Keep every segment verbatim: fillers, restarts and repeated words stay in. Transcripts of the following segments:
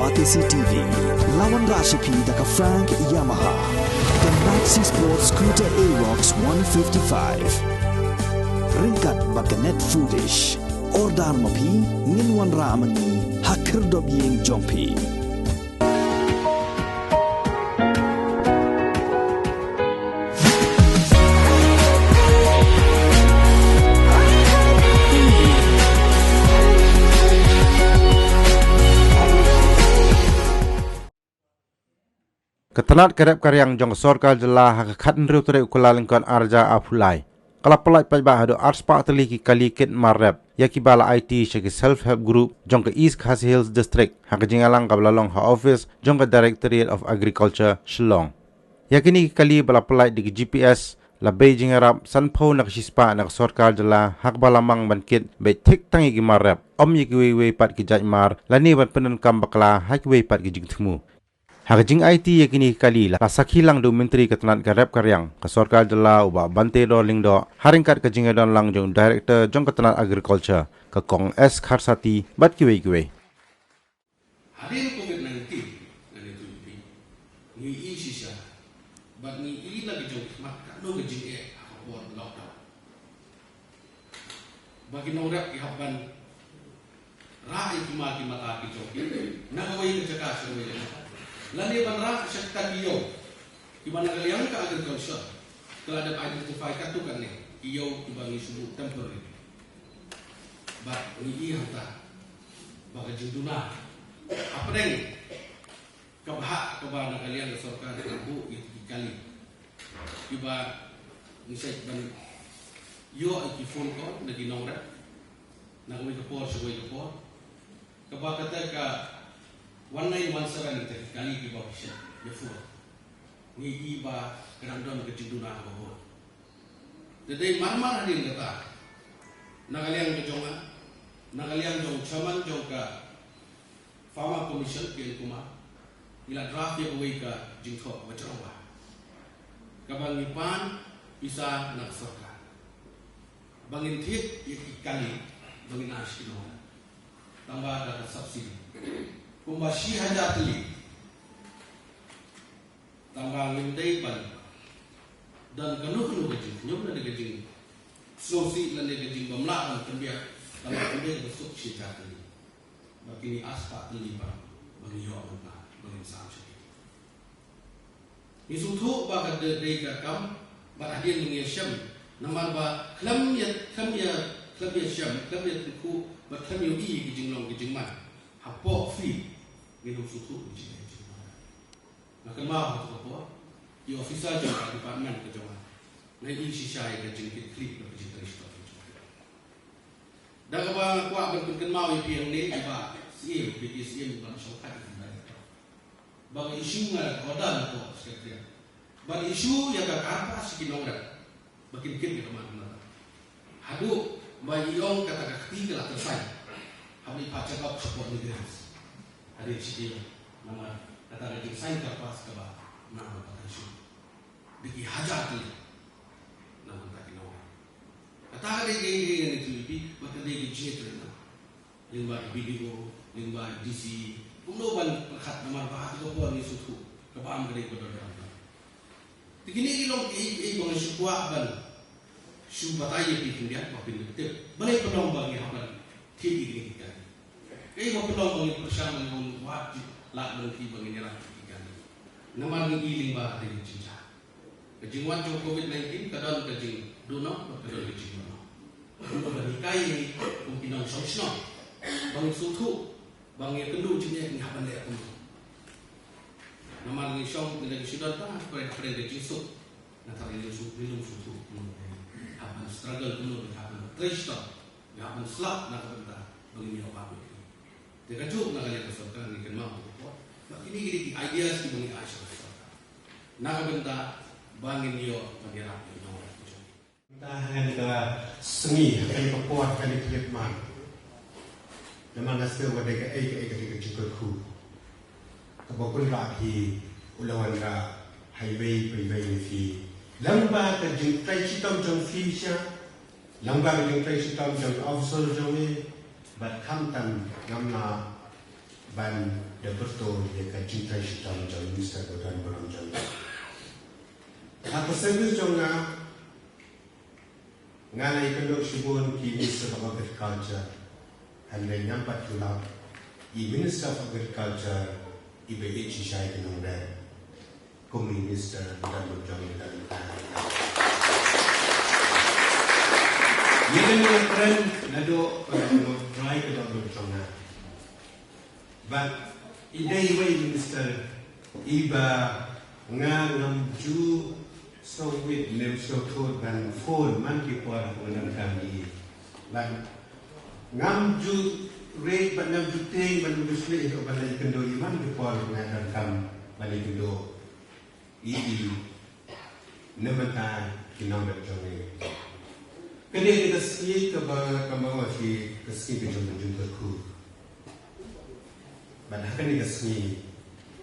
Batesi T V, la wanrah sha phi da ka Frank Yamaha, ka Maxi Sport Scooter Aerox one fifty-five. Ryngkat bad ka Net Foodish. Order ma phi, ngin wanrah ma ngi ha khyrdop ïing jong phi. Ka tnat ka rep ka riang jong ka sorkar jylla ha ka khathynriew tarik u Kyllalyngkot arhajar arphew lai ka la pyllait paidbah haduh arspah tylli ki kali kit mar rep ïa kiba la aiti sha ki self help group jong ka East Khasi Hills District ha ka jingïalang kaba la long ha office jong ka Directorate of Agriculture, Shillong. Ïa kine ki kali ba la pyllait da ki G P S la bei jingïarap sanphew na ka shispah na ka sorkar jylla ha kaba la mang ban kit beit thik tang ïa ki mar rep, ym ïa kiwei kiwei pat ki jait mar lane ban pyndonkam bakla ha kiwei pat ki jingthmu. Ha ka jingaiti ïa kine ki kali la sakhi lang da u Myntri ka tnat ka rep ka riang ka sorkar jylla u Bah Banteidor Lyngdoh ha ryngkat ka jingïadon lang jong u Director jong ka tnat Agriculture, ka Kong S Kharsati, bad kiwei kiwei. Hadien Covid nineteen, ngan ïathuh ïa phi, ngi i shisha bad ngi i na ka jong ki khmat katno ka jingeh ha ka por lockdown. Ba ki nongrep ki hap ban rah ïa ki mar ki mata ki jong ki na kawei ka jaka sha kawei ka jaka, lane ban rah sha kita ki ïew kiba na ka liang ka agriculture ka la dep identify katto katne ki ïew kiba ngi shu buh temporary. Bad ngi i hangta ba ka jingduna hapdeng ka bhah kaba na ka liang ka sorkar ka buh ïa ki kali kiba ngi sait ban ïoh ïa ki phone call na ki nongrep na kawei ka por sha kawei ka por, kaba kata ka one nine one seven, kata ki kali kiba ki sait ïa phone. Ngi i ba ka dang don ka jingduna kaba bun. Te dei marmar hadien kata, na ka liang ka jong nga, na ka liang jong chairman jong ka Farmer Commission, P N Kumar, ngi la draft ïa kawei ka jingthoh ba jrong bha kaba ngi pan pisa na ka sorkar ba ngin thied ïa ki kali ba ngin ai sha ki nongrep tang ba da ka subsidy kumba shi hajar tylli. Tang ba ngim dei ban don kano kano ka jingkhñium lane ka jingsngewsih lane ka jingbymlah ban pynbiang, tang ba ngim dei ban suk shi hajar tylli. Ba kine arspah tylli ba, ba ngi ïoh mynta ba ngin sam sha ki. Ngi sngewthuh ba ka dei, dei ka kam bad hadien ba ngi ïashem, namar ba khlem ïa, khlem ïa, khlem ïashem, khlem ïatyngkhuh bad khlem ïohi ïa ki jinglong ki jingman hapoh field, ngin ym sngewthuh ïa ki jingeh jingman. Nga kynmaw ha kata ka por, ki officer jong ka department ka jong nga, nga ïohi shisha ïa ka jingkitkhlieh bad ka jingtrei shitom ka jong ki. Da kaba nga kwah ban pynkynmaw ïa phi hangne, i Bah Syiem, Deputy Syiem, ba la shongkhat ïa ka director, ba nga issue, nga da ka order na ka Secretariat ban issue ïa ka karpas sha ki nongrep ba kin kit ïa ka mar ka mata. Haduh ba i ong kata ka kti ka la kyrpang, haba i phah check up shapoh New Grounds, hadien shi taïew, namar kata ka jingsain karpas kaba nang ba ka issue da ki hajar tylli na ka bynta ki nongrep. Kata ka dei ka ïing ka ïing, ngan ïathuh ïa phi, bad ka dei ka jingïatreilang lyngba ki B D O, lyngba D C, kumno ban pyrkhat, namar ba ha kata ka por ngi sngewthuh ka bam ka dei ba don. Te kine ki long kiei kiei ba nga shu kwah ban shu batai ïa phi khyndiat ba phin tip. Balei pynlong ba ngi hap ban thied ïa kine ki kali? Kaei ba pynlong ba ngi pyrshang ban wan wad, lad lynti ba ngin ïarap ïa ki kali? Namar ngi i lyngba ka dei ka jingjia. Ka jingwan jong Covid nineteen ka don ka jingduh noh bad ka don ka jingduh noh. Kumno ban hikai ïa ngi kum ki nongshong shnong ba ngin sngewthuh ba ngi ïakynduh jingeh, ngi hap ban leh kumno. Namar ngi shong, ngi dang shu don tang ha pdeng, pdeng ka jingsuk. Nga tharai ngi lum shu, ngi lum shu tu, ngi hap ban struggle kumno, ngi hap ban trei shitom, ngi hap ban slap na ka bynta ba ngin ïoh bam ïa ki. Te kajuh na ka liang ka sorkar ngi kynmaw ha ka por ba kine ki dei ki ideas kiba ngi ai sha ka sorkar na ka bynta ba ngin ïoh ban ïarap ïa ki nongrep ki jong ngi. Mynta ha kane ka sngi, ha kane ka por, ha kane ka khlieh maw, namar nga sngew ba dei kaei kaei ka dei ka jingkyrkhu kaba u Kynrad hi u la wanrah ha iwei pa iwei na phi, lyngba ka jingtrei shitom jong phi sha, lyngba ka jingtrei shitom jong ki officer jong ngi, bad khamtam ngam lah ban da pyrto ïa ka jingtrei shitom jong Minister ba don burom jong ngi. Ha ka service jong nga, nga la ïakynduh shibun ki Minister of Agriculture, hynrei ngam pat tulop i Minister of Agriculture iba ïeit shisha ïa ki nongrep kum i Minister ba don burom jong ngi. Ïa kane nga kren naduh ba nga trai ka don burom jong nga. Bad i dei iwei i Minister iba nga ngam ju sngewbit ne sngewthuh ban phone man ki por ba nga donkam ïa i. Bad ngam ju rit bad ngam ju tieng bad ngam ju slieh ban leit kynduh ïa i man ki por ba nga donkam ban leit kynduh ïa i na bynta ki nongrep jong ngi. Kane ka sngi kaba, kaba nga ong shi ka sngi ka jong ka jingkyrkhu. Bad ha kane ka sngi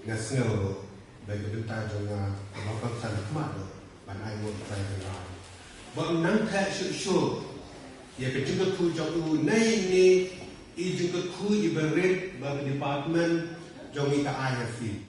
nga sngew ba ka bynta jong nga kaba kongsan khmat ruh ban ai nguh ïa U Trai Kynrad ba un nang theh shuh shuh ïa ka jingkyrkhu jong u. Nei ne i jingkyrkhu iba rit ba ka department jong ngi ka ai ha phi.